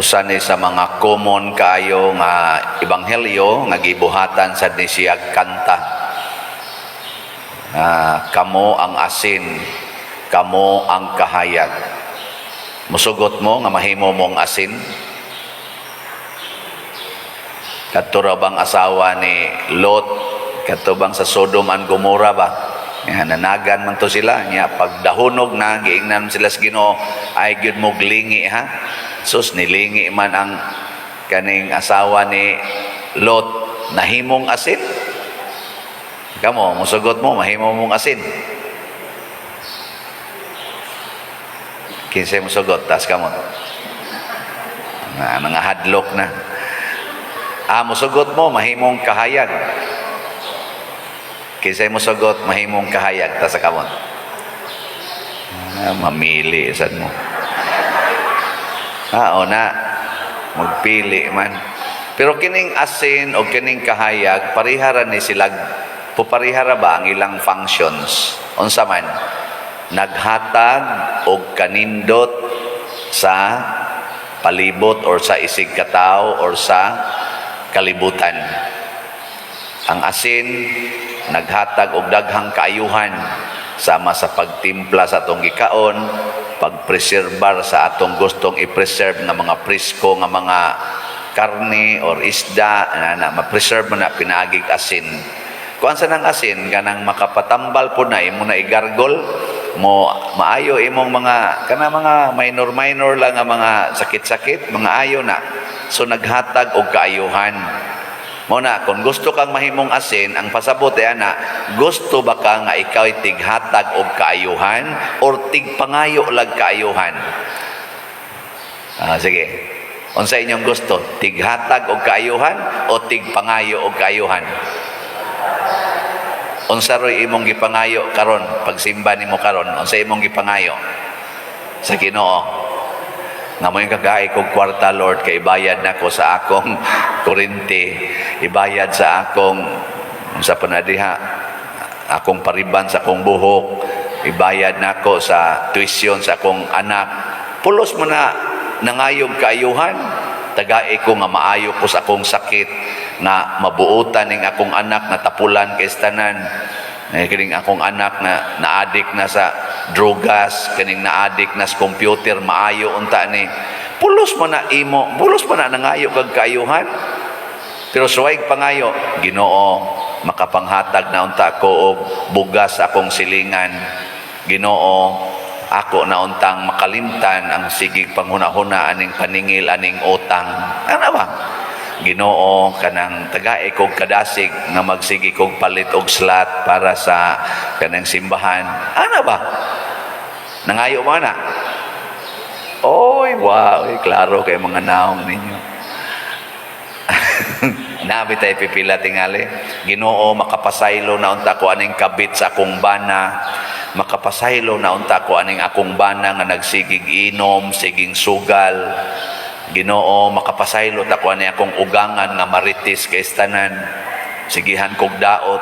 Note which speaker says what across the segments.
Speaker 1: Usa ni sa mga common kaayo nga ebanghelyo nga gibuhatan sad ni siya kanta. Kamo ang asin, kamo ang kahayag. Musugot mo nga mahimo mong asin? Kadto ra bang asawa ni Lot, kadto bang sa Sodom and Gomorrah ba? Nga nanagan man to sila nya, pagdahunog na, giingnan sila sa Ginoo, "Ay gyud mo glingi ha." Sus, nilingi man ang kaning asawa ni Lot, nahimong asin. Kamo, musugot mo mahimo mong asin? Kinsay musugot? Tas kamot na mga hadlok na. Musugot mo mahimong kahayag? Kinsay musugot mahimong kahayag? Tas kamot. Mamili sad mo. O na magpili man. Pero kining asin o kining kahayag, parihara ni sila, puparihara ba ang ilang functions? Unsa man? Naghatag og kanindot sa palibot or sa isig katawo or sa kalibutan. Ang asin naghatag og daghang kaayuhan, sama sa pagtimpla sa atong gikaon, pagpreserbar sa atong gustong i-preserve nga mga presko nga mga karne or isda na ma-preserve mo na pinaagig asin. Kung sa nang asin, kanang makapatambal po na imo na igargol mo, maayo imong mga kana mga minor minor lang nga mga sakit-sakit, mga ayo na. So naghatag og kaayuhan. Mo na kung gusto kang mahimong asin, ang pasabot ay ana, gusto ba ka nga ikaw tighatag og kaayuhan or tigpangayo lag kaayuhan? Sige. Unsa inyong gusto? Tighatag og kaayuhan o tigpangayo og kaayuhan? Unsa roy imong gipangayo karon pagsimba nimo karon? Unsa imong gipangayo sa Ginoo? Nga mo yung kagay kog kwarta, Lord, kay ibayad nako sa akong kuryente, ibayad sa akong unsa pa na diha, akong pariban sa akong buhok, ibayad nako sa tuition sa akong anak. Pulos mo na nangayog kaayuhan. Tagai ko nga maayo ko sa akong sakit, nga mabuotan ning akong anak nga tapulan kay tanan. Kining akong anak na naadik na sa drogas, kining naadik na sa computer, maayo unta ni. Pulos mo na imo, pulos mo na nangayo kag kaayuhan. Pero suway pangayo, "Ginoo, makapanghatag na unta ko og bugas sa akong silingan. Ginoo, ako na untang makalimtan ang sigig panghuna-huna aning paningil aning utang." Ano ba? "Ginoo, kanang tagae kog kadasig nga magsigi kog palit og slot para sa kanang simbahan." Ano ba? Nangayo mo na? Oy, wow, oy, klaro kay mga naong ninyo. Nabi tayo pipila tingali. "Ginoo, makapasaylo na unta ko aning kabit sa akong bana. Makapasaylo na unta ko aning akong bana nga nagsigig inom, siging sugal. Ginoo, makapasaylo ta ko ani akong ugangan nga maritis kay tanan. Sigihan kog daot.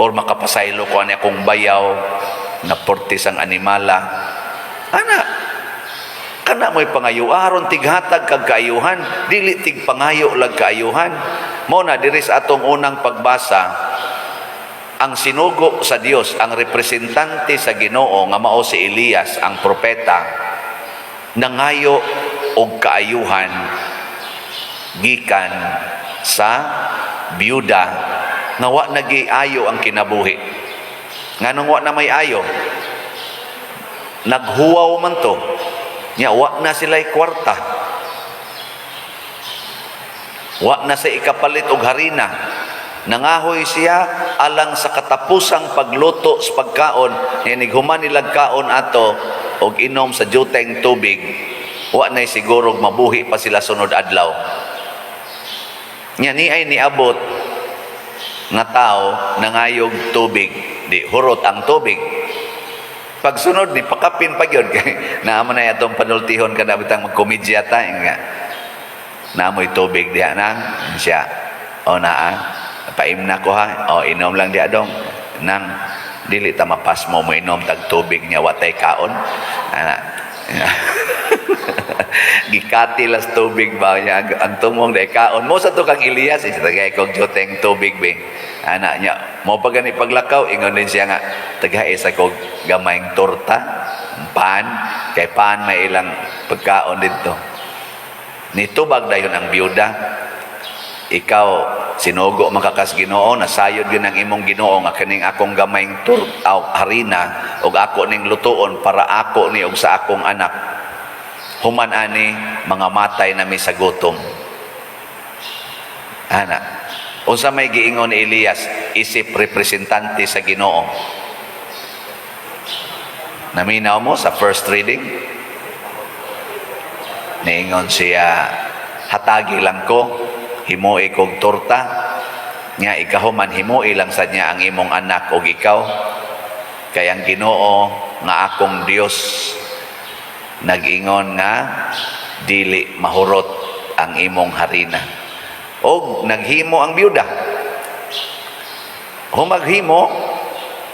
Speaker 1: Or makapasaylo ko ani akong bayaw na portis ang animala." Ana, kana mo'y pangayo aron tighatag kag kaayuhan, dili tigpangayo lag kaayuhan. Mo na diri sa atong unang pagbasa, ang sinugo sa Dios, ang representante sa Ginoo nga mao si Elias ang propeta, nangayo og kaayuhan gikan sa byuda nga wa nagiayo ang kinabuhi. Nganong wa na may ayo? Naghuwaw man to. Nya wa na sila'y kwarta. Wa na sa ikapalit og harina. Nangahoy siya alang sa katapusang pagluto sa pagkaon. Nya nighuman nilag kaon ato og inom sa juteng tubig, wa na'y siguro mabuhi pa sila sunod adlaw. Nya ni ay niabot nga tao nangayog tubig, di hurot ang tubig. Pagsunod ni pakapin pa gyud kay naa man na atong panultihon kada bitang magkomedya ta nga naamoy tubig diha nang siya. O naa, paim na ko ha. O inom lang diha dong nang dili ta mapasmo mo inom tag tubig niya watay kaon ana. Gikati las tubig ba niya ang tumong dahil kaon mo sa to kang Elias, is tagay kog juteng tubig be, ana niya mo pa gani paglakaw. Ingon din siya nga tagay sa kog gamayng torta, pan, kay pan may ilang pagkaon didto. Nitubag dayon ang biyuda, "Ikaw sinugo makakas Ginoo, nasayod gyud ang imong Ginoo nga kaning akong gamayng torta, harina, ug ako ning lutuon para ako ni ug sa akong anak. Human ani mga matay nami sa gutom." Ana, unsa may giingon ni Elias isip representante sa Ginoo? Naminaw mo sa first reading? Niingon siya, "Hatagi lang ko, himoi kog torta, nya ikahuman himoi lang sa niya ang imong anak og ikaw, kay ang Ginoo nga akong Dios nag-ingon nga dili mahurot ang imong harina." Og naghimo ang biyuda. Humaghimo,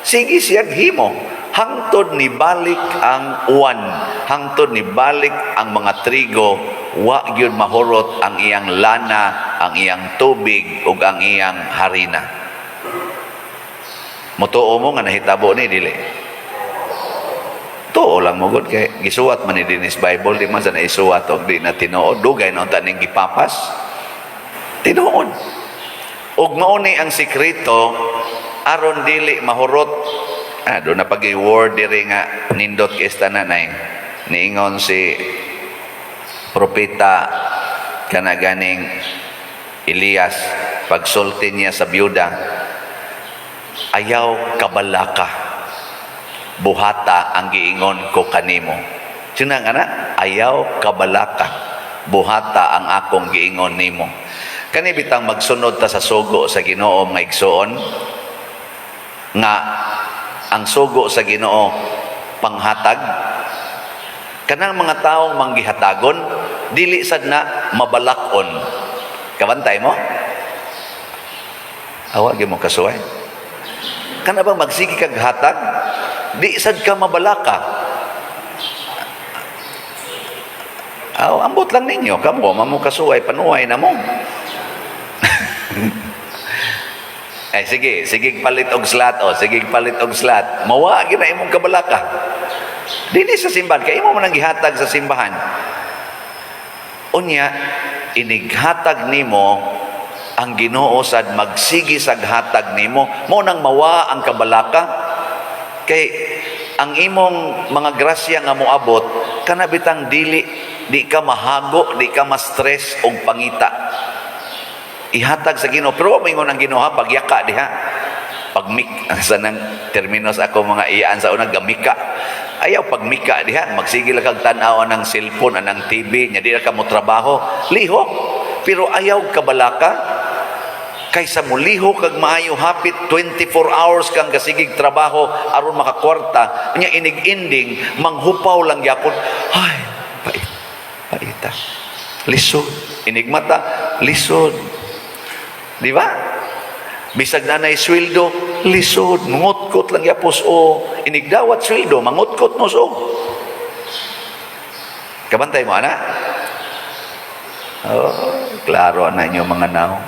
Speaker 1: sige siya himo hangtod ni balik ang uwan, hangtod ni balik ang mga trigo, wa gyud mahurot ang iyang lana, ang iyang tubig ug ang iyang harina. Mutuo mo nga nahitabo ni, dili? Tuo lang mo gud kay gisuwat man ni dinis Bible, di man sa naisuwat og di na tinuod. Dugay na unta ning gipapas. Tinuod. Ug mao ni ang sekreto aron dili mahurot. Ah, do na pag word diri nga nindot kay nanay. Niingon si propeta kana ganing Elias, pagsulti niya sa biyuda, "Ayaw kabalaka, buhata ang giingon ko kanimo." Sino nga na? "Ayaw kabalaka, buhata ang akong giingon nimo." Kani bitang magsunod ta sa sugo sa Ginoo, mga igsoon, nga ang sugo sa Ginoo panghatag, kanang mga taong manggihatagon dili sad na mabalakon. Kabantay mo? Awa gyud mo kasuway. Kana bang magsige kag hatag, di sad ka mabalaka? Aw, ambot lang ninyo, kamo mamo kasuway, panuway na mo. Eh sige, sige palit og slot o, sige palit og slot. Mawa gyud na imong kabalaka. Dili sa simbahan kay imo man ang gihatag sa simbahan. Unya inighatag nimo, ang Ginoo sad magsige sag hatag nimo, mo nang mawa ang kabalaka, kay ang imong mga grasya nga moabot kana bitang dili di ka mahago, di ka ma-stress og pangita. Ihatag sa Ginoo, pero wa moingon ang Ginoo ha, pagyaka diha, pagmik sa nang terminos ako mga iyaan sa una, gamika. Ayaw pagmika diha, magsige lang kag tan-aw ng cellphone, anang TV nya, di ra ka mo trabaho, lihok, pero ayaw kabalaka, kaysa mulihok kag maayo, hapit 24 hours kang gasigig trabaho aron makakwarta, nya inig ending manghupaw lang gyapon. Ay, pait paita, lisod, inigmata, lisod, di ba? Bisag na nay sweldo, lisod, mangutkot lang yapos o inigdawat sweldo, mangutkot mo so. Kabantay mo ana? Oh, klaro na inyo mga naong.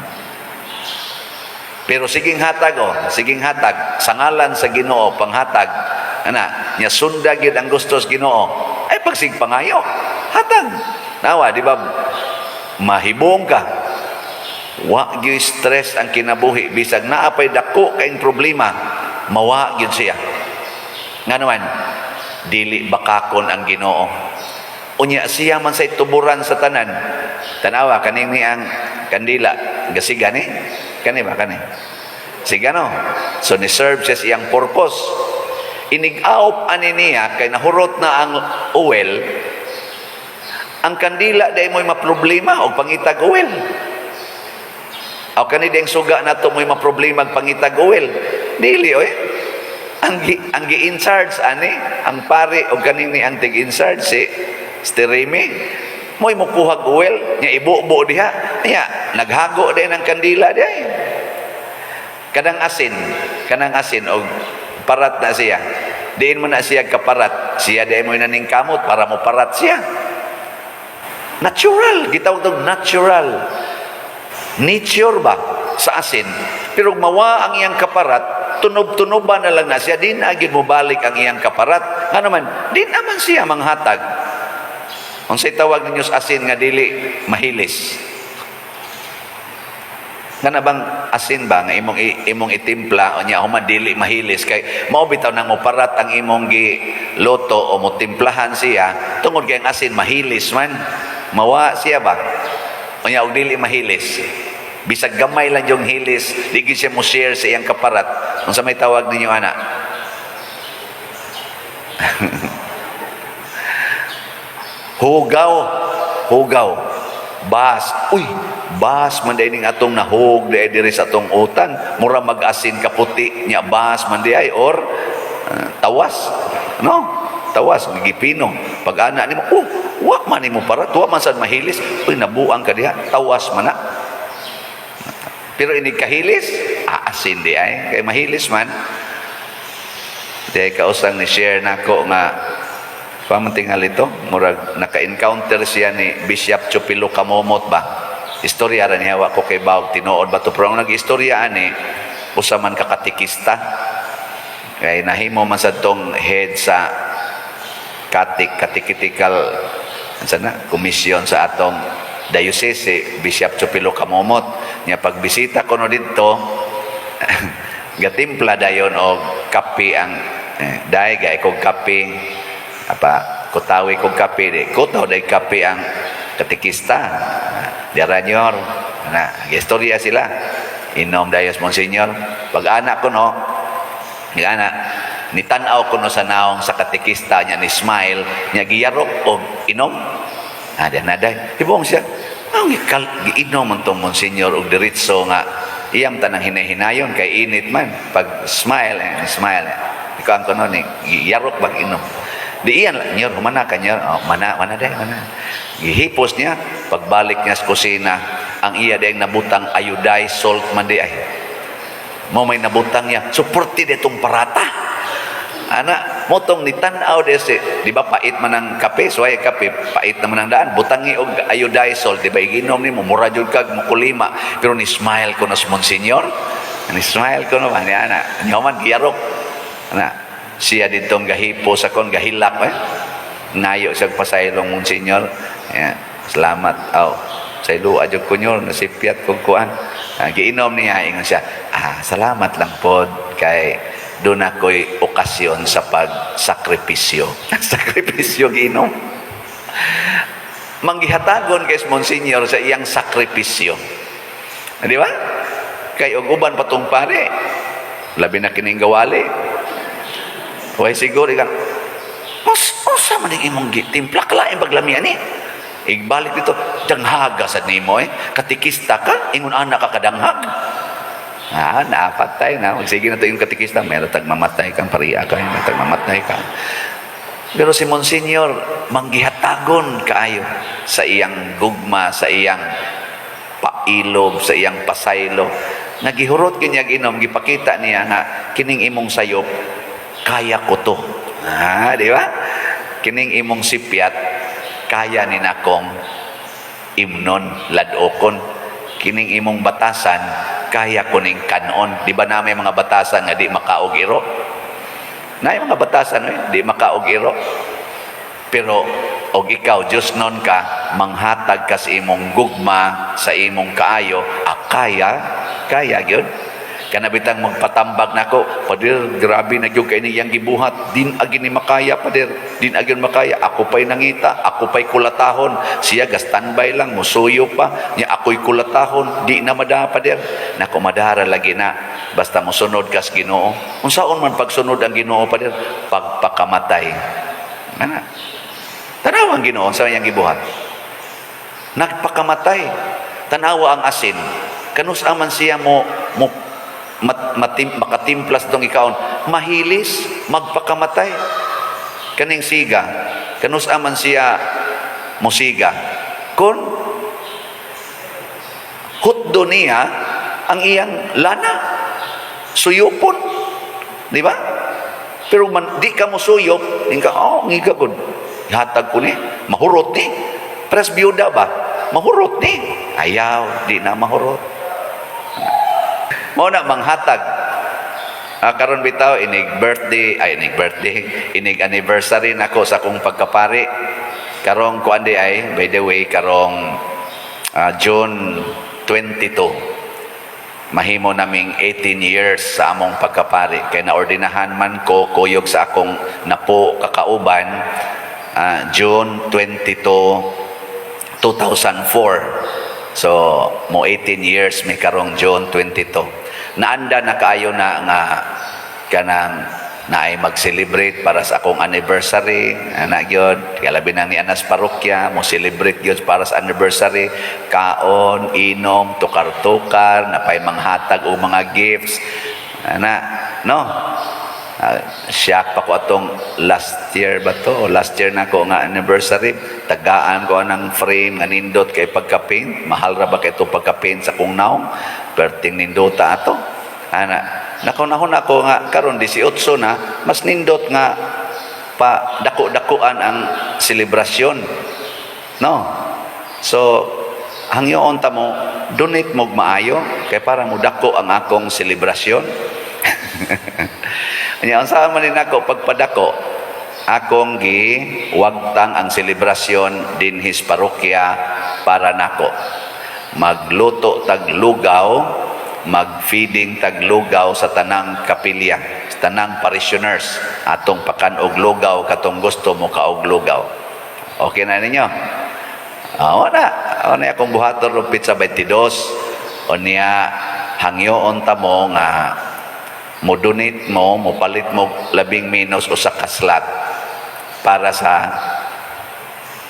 Speaker 1: Pero siging hatag oh, siging hatag sa ngalan sa Ginoo, panghatag. Ana, nya sunda gyud ang gusto sa Ginoo. Ay pagsig pangayo, hatag. Nawa, di ba? Mahibong ka. Wa gyud stress ang kinabuhi bisag naa pay dako kayong problema, mawa gyud siya. Ngano man, dili bakakon ang Ginoo. Unya siya man sa tuburan sa tanan. Tanawa kaning ni ang kandila, gasiga ni. Kani ba kani? Siga no. So ni serve siya sa iyang purpose. Inig-aop ani niya kay nahurot na ang oil. Ang kandila dai mo'y maproblema og pangitag oil. Aw, kani ding suga nato mo'y maproblema og pangitag oil. Dili oy. Ang gi in charge ani ang pare og kaning ni ang tig in charge si Steremi mo'y mukuhag oil nya ibubo diha, nya naghago din ang kandila diha. Kanang asin og parat na siya, diin mo na siya kaparat siya, diin mo naning kamot para mo parat siya. Natural, gitawag tong natural. Nature ba sa asin? Pero mawa ang iyang kaparat, tunob-tunoban na lang na siya, di na gyud mo balik ang iyang kaparat. Nga naman, di naman siya manghatag. Unsay tawag ninyo sa asin nga dili mahilis? Nga na bang asin ba nga imong itimpla o nya human dili mahilis, kay mao bitaw nang moparat ang imong giluto o motimplahan siya tungod kay ang asin mahilis man, mawa siya ba? O nya og dili mahilis, bisag gamay lang yung hilis, di gyud siya mo share sa iyang kaparat, unsa may tawag ninyo ana? Hugaw, hugaw. Bas, uy, bas man diay ning atong nahug diay diri sa atong utan, mura mag-asin kaputi nya, bas man diay or tawas. No? Tawas gipino. Pag ana nimo, oh, wa man nimo parat, wa man sad mahilis, uy, nabuang ka diha, tawas man na. Pero inig kahilis, aasin di ay, kay mahilis man. Di kausang ni share nako nga pamantingal ito, murag naka-encounter siya ni Bishop Chupilo Camomot ba? Istorya ra niya, wa ko kay bawg tinuod ba to? Pero ang nag-istorya ani, usa man ka katikista. Kay nahimo man sa tong head sa catechetical unsa na, komisyon sa atong diocese, si Bishop Chupilo Camomot. Nya pagbisita ko no didto, gatimpla dayon og kape ang day gay kog kape, apa kutawi kog kape, di kutaw day kape ang katikista diaranyor na. Istorya sila, inom dayos monsignor. Pag anak ko no, ana ni tan-aw ko no sa naong sa katikista niya, ni smile niya, giyarok og inom. Ah, di na day hibong siya ang gikal giinom man tong monsignor og diretso nga iyam tanang hinahinayon kay init man. Pag smile, eh, smile, eh. Ikaw ang kuno ni giyarok bag inom, di iyan lang nyor humana ka nyor, oh, mana mana day mana. Gihipos niya, pagbalik niya sa kusina, ang iya day nabutang iodized salt man di ay mo may nabutang niya, suporte ditong parata ana motong ni tan-aw de si, di ba pait man ang kape, suway kape pait naman ang daan, butangi og iodized salt, di ba iginom nimo mura jud kag mukulima. Pero ni smile ko na sa monsignor, ni smile ko no ba ni ana nyoman giyarok ana siya ditong gahipo sa kon gahilak, eh ngayo siya pasaylong monsignor. Yeah, salamat aw sa ilo adyo ko nyor nasipyat kog kuan. Ah, giinom niya, ingon siya, ah, salamat lang pod kay doon ako'y okasyon sa pagsakripisyo. Sakripisyo giinom. Manggihatagon kay Monsignor sa iyang sakripisyo. Di ba? Kay og uban patong pare, labi na kining gawali. Way siguro ikan, mas usa man ning imong gitimpla, kalain paglamian ni. Igbalik dito, danghaga sa nimo eh. Katikista ka, ingon anak ka kadanghag. Ah, naapatay na. Sige na to yung katikista, meron tag mamatay kang pariya ka, meron tag mamatay ka. Pero si Monsignor, manggihatagon kaayo sa iyang gugma, sa iyang pailob, sa iyang pasaylo. Nagihurot kanya inom, gipakita niya nga kining imong sayop, kaya ko to. Ah, di ba? Kining imong sipyat, kaya ni nakong imnon, ladokon. Kining imong batasan, kaya ko ning kanon. Di ba na may mga batasan nga di makaog iro? Na mga batasan eh, di makaog iro. Pero og ikaw Diyos non ka, manghatag ka sa imong gugma, sa imong kaayo, ah, kaya, kaya gyud. Kana bitang magpatambag nako, "Pader, grabe na gyud kay niyang gibuhat, din agi ni makaya, pader, din agi makaya, ako pa'y nangita, ako pa'y kulatahon, siya ga standby lang, musuyo pa, niya ako'y kulatahon, di na mada, pader." Nako, madara lagi na, basta mosunod kas Ginoo. Unsaon man pagsunod ang Ginoo, pader? Pagpakamatay. Ana. Tanawa ang Ginoo sa iyang gibuhat. Nagpakamatay. Tanawa ang asin. Kanus aman siya mo, mo mat, matim, makatimplas dong ikaon. Mahilis, magpakamatay. Kaning siga. Kanus aman siya musiga. Kung hutdo niya ang iyang lana. Suyupon. Di ba? Pero man, di ka mo suyop, ka, oh, ngiga gud. Hatag ko ni, mahurot ni. Paras biyuda ba? Mahurot ni. Ayaw, di na mahurot. Mao na manghatag. Ah, karon bitaw inig birthday, ay, inig birthday, inig anniversary nako sa akong pagkapari. Karong kuan di ay, by the way, karong June 22. Mahimo naming 18 years sa among pagkapari. Kay naordinahan man ko kuyog sa akong napo kakauban June 22, 2004. So, mo 18 years mi karong June 22. Naanda na kaayo na nga kanang naay mag-celebrate para sa akong anniversary, ana gyud, kalabi na ni anas parokya mo celebrate gyud para sa anniversary, kaon, inom, tukar-tukar, napay manghatag og mga gifts, ana, no? Ah, siyak pa ko atong last year ba to? O last year na ko nga anniversary, tagaan ko ng frame nga nindot kay pagka-paint. Mahal ra ba kay itong pagka-paint sa kong naong? Perting nindota ato. Ana, nakunahon ako nga karon 18 na, mas nindot nga pa dako-dakuan ang selebrasyon. No? So, hangyoon ta mo, donate mo maayo kay para mo dako ang akong selebrasyon. Nya unsa man din ako pagpadako, akong gi wagtang ang selebrasyon dinhi sa parokya para nako. Magluto tag lugaw, mag-feeding tag lugaw sa tanang kapilya, sa tanang parishioners. Atong pakan og lugaw katong gusto mo kaog lugaw. Okay na ninyo? Ah, wala. Wala akong buhaton og petsa 22. O niya, hangyoon ta mo nga mo donate mo, mo palit mo labing menos usa ka slot para sa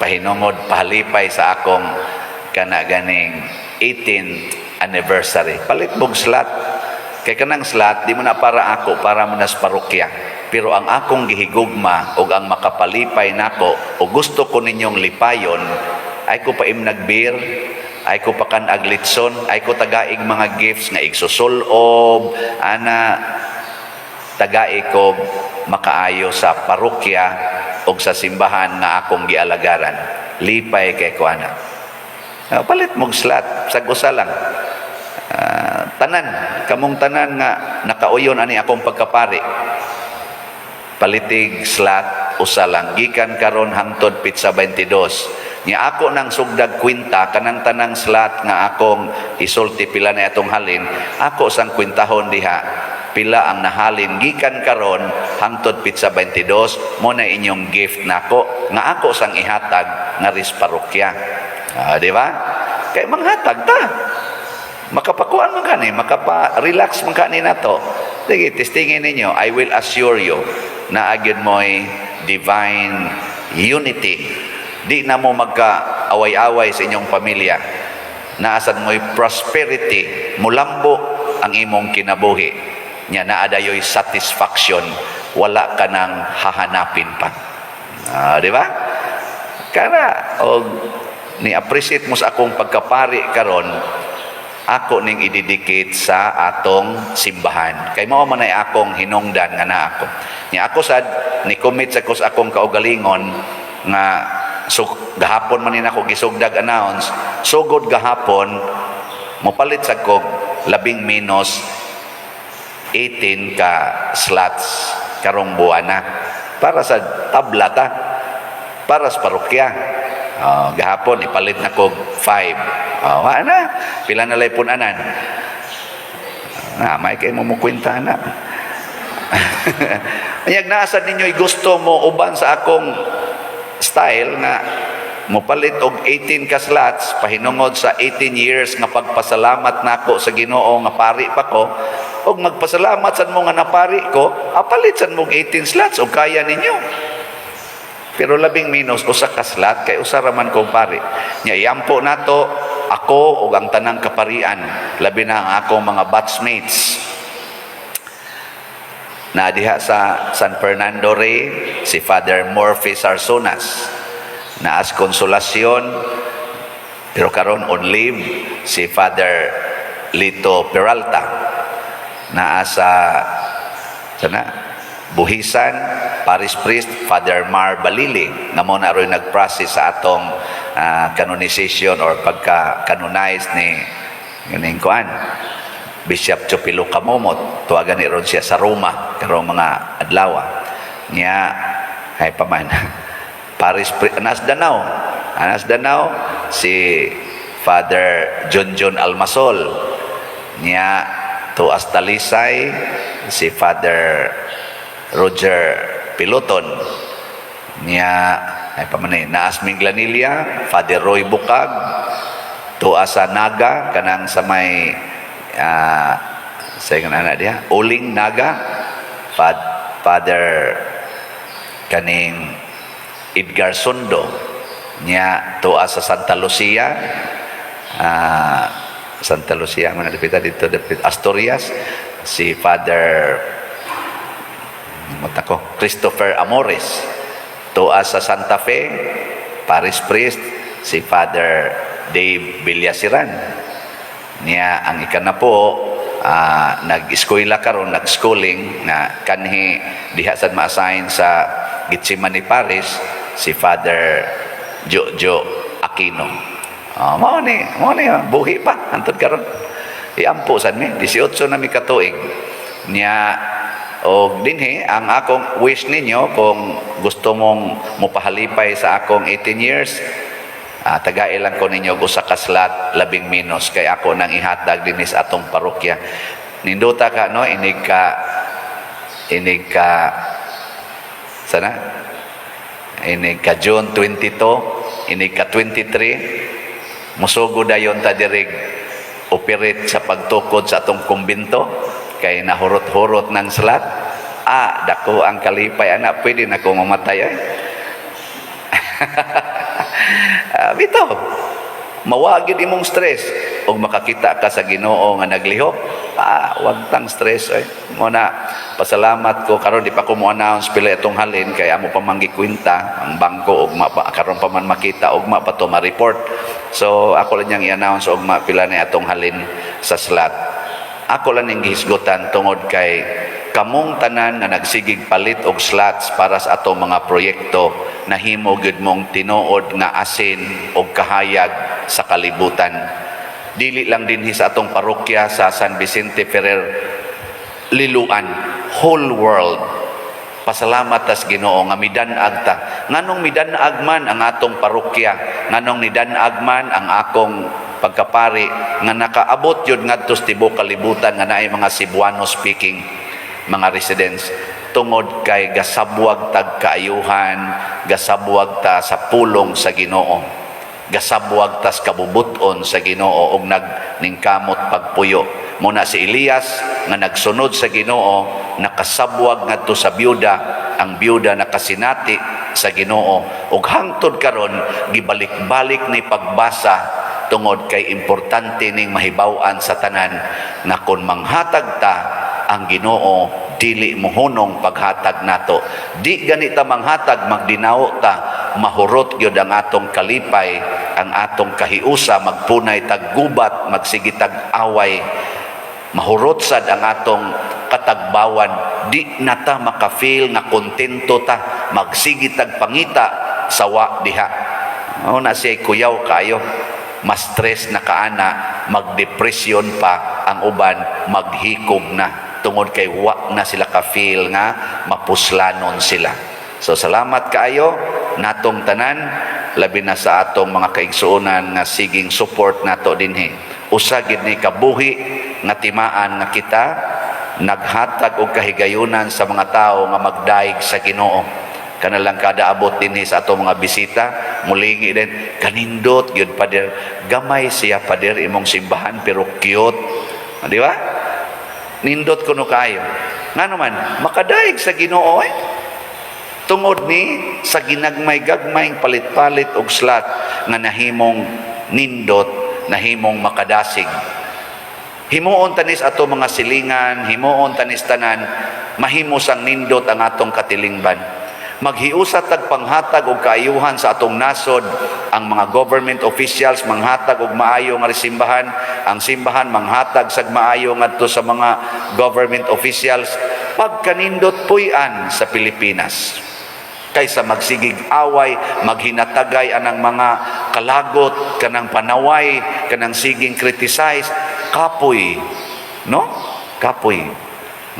Speaker 1: pahinungod, pahalipay sa akong kana ganing 18th anniversary. Palit mong slot. Kay kanang slot, di mo na para ako, para mo na sa parokya. Pero ang akong gihigugma o ang makapalipay nako o gusto ko ninyong lipayon, ay ko pa imnag beer, ay ko pa kan litson, ay ko tagaig mga gifts nga igsusulob, ana, tagai ko makaayo sa parokya o sa simbahan nga akong gialagaran. Lipay kay ko ana. Ah, palit mong slot, sag usa lang. Ah, tanan, kamong tanan nga nakauyon ani akong pagkapari. Palitig slot usa lang gikan karon hangtod petsa 22. Nya ako nang sugdag kwenta kanang tanang slot nga akong isulti pila na atong halin, ako sang kwentahon diha pila ang nahalin gikan karon hangtod petsa 22. Mo na inyong gift nako nga ako sang ihatag nga ris parokya. Ah, di ba? Kay manghatag ta. Makapakuan man kani, makapa-relax man kani nato. Sige, testingin ninyo. I will assure you na agad mo'y divine unity. Di na mo magka-away-away sa inyong pamilya. Naasad mo'y prosperity, mulambo ang imong kinabuhi. Nya naadayoy satisfaction, wala ka nang hahanapin pa. Ah, di ba? Kara, og ni appreciate mo sa akong pagkapari karon, ako ning i-dedicate sa atong simbahan. Kay mao man ay akong hinungdan nga naa ako. Nya ako sad ni commit sa ko sa akong kaugalingon nga so, gahapon man ni nako gisugdag announce, sugod gahapon mopalit sa kog labing menos 18 ka slots karong buwana para sa tabla ta, para sa parokya. Oh, gahapon ipalit na kog 5. Oh, ana, pila na lay punanan. Na, may kay mo mukwenta na. Anyag naasad ninyo gusto mo uban sa akong style nga mopalit og 18 ka slots pahinungod sa 18 years nga pagpasalamat nako sa Ginoo nga pari pa ko, og magpasalamat sad mo nga napari ko, apalit sad mo og 18 slots og kaya ninyo. Pero labing menos usa ka slot kay usa ra man kong pari. Nya iampo nato ako ug ang tanang kaparian, labi na ang akong mga batchmates. Na diha sa San Fernando Rey si Father Murphy Sarsonas. Naas Consolacion pero karon on leave si Father Lito Peralta. Naa sa sana Buhisan, Parish Priest Father Mar Balili nga mo na ro'y nag-process sa atong canonization or pagka canonize ni ganing kuan, Bishop Chupilo Camomot. Tuwagan ni ron siya sa Roma karong mga adlaw niya. Hay pa man Paris Anas Danao, Anas Danao, si Father John John Almasol niya. To Talisay, si Father Roger Piloton niya. Ay pa man eh, naas Minglanilla, Father Roy Bukag. Tuwa sa Naga, kanang sa may sa ingon ana diha, Uling Naga, Father kaning Edgar Sundo niya. Tuwa sa Santa Lucia, Santa Lucia man dapita dito, dapit Asturias, si Father mata ko, Christopher Amores. Tuwa sa Santa Fe, parish priest, si Father Dave Villasiran niya. Ang ikanapo, nag-eskwela karon, nag-schooling na kanhi diha sad ma-assign sa Gethsemane Parish, si Father Jojo Aquino. Oh, mao ni buhi pa hantod karon. Iampo sad mi, 18 na mi katuig niya. Og dinhi ang akong wish ninyo, kung gusto mong mopahalipay sa akong 18 years, tagai lang ko ninyo og usa ka slot, labing minus kay ako nang ihatag dinhi sa atong parokya. Nindota ka, no? Inig ka sana inig ka June 22, inig ka 23, musugo dayon ta dirig operate sa pagtukod sa atong kumbento kay nahurot-hurot ng slot. Ah, dako ang kalipay ana, pwede na ko mamatay ay. Ah, bitaw. Mawagid imong stress ug makakita ka sa Ginoo nga naglihok. Ah, wag tang stress ay. Mo na pasalamat ko karon, di pa ko mo announce pila itong halin kay amo pa man gikwenta ang bangko ugma pa karon pa man makita, ugma pa to ma-report. So ako lang niyang i-announce ugma pila ni atong halin sa slot. Ako lang ning gihisgutan tungod kay kamong tanan nga nagsigig palit og slots para sa atong mga proyekto, nahimo gyud mong tinuod nga asin og kahayag sa kalibutan. Dili lang dinhi sa atong parokya sa San Vicente Ferrer Liloan, whole world. Pasalamat tas Ginoo nga midan-ag ta. Nganong midan-ag man ang atong parokya, nganong nidan-ag man ang akong pagkapari nga nakaabot yun ngadto sa tibuok kalibutan nga naay mga Cebuano speaking mga residents, tungod kay gasabwag tag kaayuhan, gasabwag ta sa pulong sa Ginoo, gasabwag tas kabubuton sa Ginoo og nagningkamot pagpuyo. Muna si Elias nga nagsunod sa Ginoo, nakasabwag ngadto sa byuda, ang byuda nakasinati sa Ginoo ug hangtod karon gibalik-balik ni pagbasa tungod kay importante ning mahibaw-an sa tanan nga kon manghatag ta, ang Ginoo dili mohunong paghatag nato. Di gani ta manghatag, magdinawo ta, mahurot gyud ang atong kalipay, ang atong kahiusa, magpunay tag gubat, magsige tag away, mahurot sad ang atong katagbawan. Di na ta maka-feel nga kontento ta, magsige tag pangita sawa diha. O na siya kuyaw kayo, mas stress na kaana, magdepresyon pa ang uban, maghikog na tungod kay wa na sila ka-feel nga mapuslanon sila. So salamat kaayo natong tanan, labi na sa atong mga kaigsuonan nga siging support nato dinhi. Usa gid ni kabuhi nga timaan nga kita naghatag og kahigayunan sa mga tawo nga magdaig sa Ginoo. Kana lang kada abot dinhi sa atong mga bisita, mulingi din, "Kanindot gyud, Pader. Gamay siya, Pader, imong simbahan pero cute." Ah, di ba? Nindot kuno kaayo. Ngano man makadaig sa Ginoo eh. Tungod ni sa ginagmay-gagmayng palit-palit og slot nga nahimong nindot, nahimong makadasig. Himuon tanis ato mga silingan, himuon tanis tanan, mahimo sang nindot ang atong katilingban. Maghiusa tag panghatag og kaayuhan sa atong nasod, ang mga government officials manghatag og maayo nga simbahan, ang simbahan manghatag sag maayo ngadto sa mga government officials, pagkanindot puy-an sa Pilipinas. Kaysa magsigig away, maghinatagay anang mga kalagot, kanang panaway, kanang siging criticize, kapoy, no? Kapoy.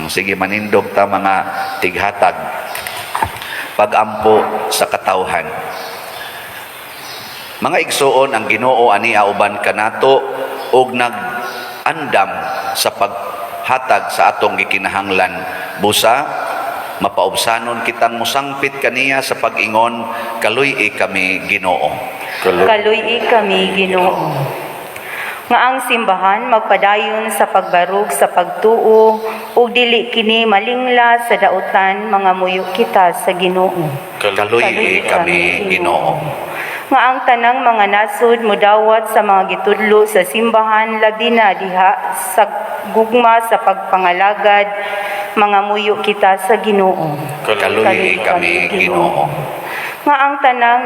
Speaker 1: Sige, manindog ta, mga tighatag. Pagampo sa katawhan. Mga igsuon, ang Ginoo ania uban kanato ug nag-andam sa paghatag sa atong gikinahanglan. Busa mapaubsanon kitang musangpit kaniya sa pag-ingon, "Kaluy-i kami, Ginoo."
Speaker 2: Kaluy-i kami, Ginoo. Nga ang simbahan magpadayon sa pagbarog sa pagtuo ug dili kini malingla sa dautan, mangamuyo kita sa Ginoo.
Speaker 1: Kaluy-i kami, Ginoo.
Speaker 2: Nga ang tanang mga nasod mudawat sa mga gitudlo sa simbahan, labi na diha sa gugma sa pagpangalagad, mangamuyo kita sa Ginoo.
Speaker 1: Kaluy-i kami, Ginoo.
Speaker 2: Nga ang tanang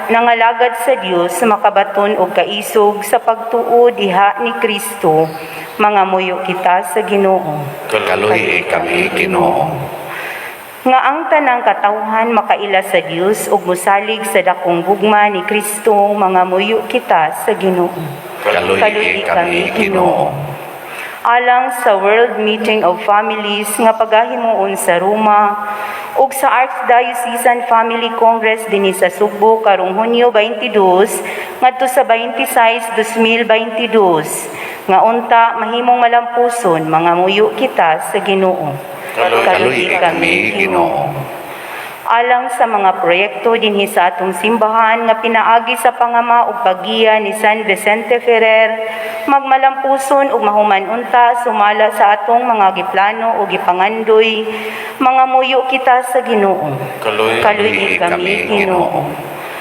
Speaker 2: nangalagad sa Dios makabaton og kaisog sa pagtuo diha ni Kristo, mangamuyo kita sa Ginoo.
Speaker 1: Kaluy-i kami, Ginoo.
Speaker 2: Nga ang tanang katawhan makaila sa Dios ug mosalig sa dakong gugma ni Kristo, mangamuyo kita sa Ginoo.
Speaker 1: Kaluy-i kami, Ginoo.
Speaker 2: Alang sa World Meeting of Families nga pagahimuon sa Roma ug sa Archdiocesan Family Congress dinhi sa Sugbo karong Hunyo 22 ngadto sa 26, 2022, nga unta mahimong malampuson, mangamuyo kita sa Ginoo.
Speaker 1: Kaluy-i kami, Ginoo.
Speaker 2: Alang sa mga proyekto dinhi sa atong simbahan nga pinaagi sa pangama ug paggiya ni San Vicente Ferrer, magmalampuson ug mahuman unta sumala sa atong mga giplano ug gipangandoy, mangamuyo kita sa Ginoo.
Speaker 1: Kaluy-i kami, Ginoo.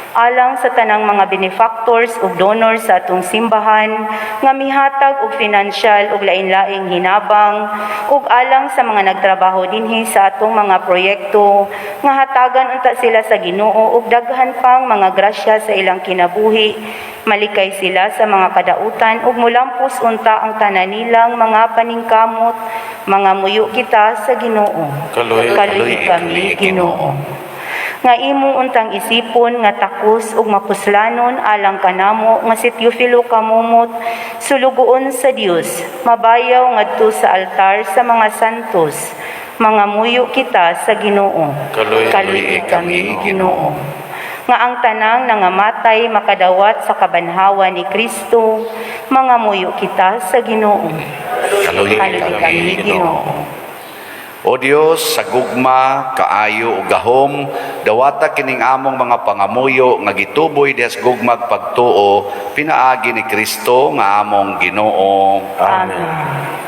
Speaker 2: Alang sa tanang mga benefactors ug donors sa atong simbahan nga mihatag og financial ug lain-laing hinabang ug alang sa mga nagtrabaho dinhi sa atong mga proyekto, nga hatagan unta sila sa Ginoo og daghan pang mga grasya sa ilang kinabuhi, malikay sila sa mga kadautan ug mulampos unta ang tanan nilang mga paningkamot, mangamuyo kita sa Ginoo.
Speaker 1: Kaluy-i kami, Ginoo.
Speaker 2: Nga imo untang isipon nga takos ug mapuslanon alang kanamo nga si Teofilo Camomot, sulugoon sa Dios, mabayaw ngadto sa altar sa mga santos, mangamuyo kita sa Ginoo.
Speaker 1: Kaluy-i kami, Ginoo.
Speaker 2: Nga ang tanang nangamatay makadawat sa kabanhawa ni Kristo, mangamuyo kita sa Ginoo.
Speaker 1: Kaluy-i kami, Ginoo. O Dios, sa gugma, kaayo ug gahom, dawata kining among mga pangamuyo nga gituboy dihas gugmag pagtuo pinaagi ni Kristo nga among Ginoo.
Speaker 2: Amen.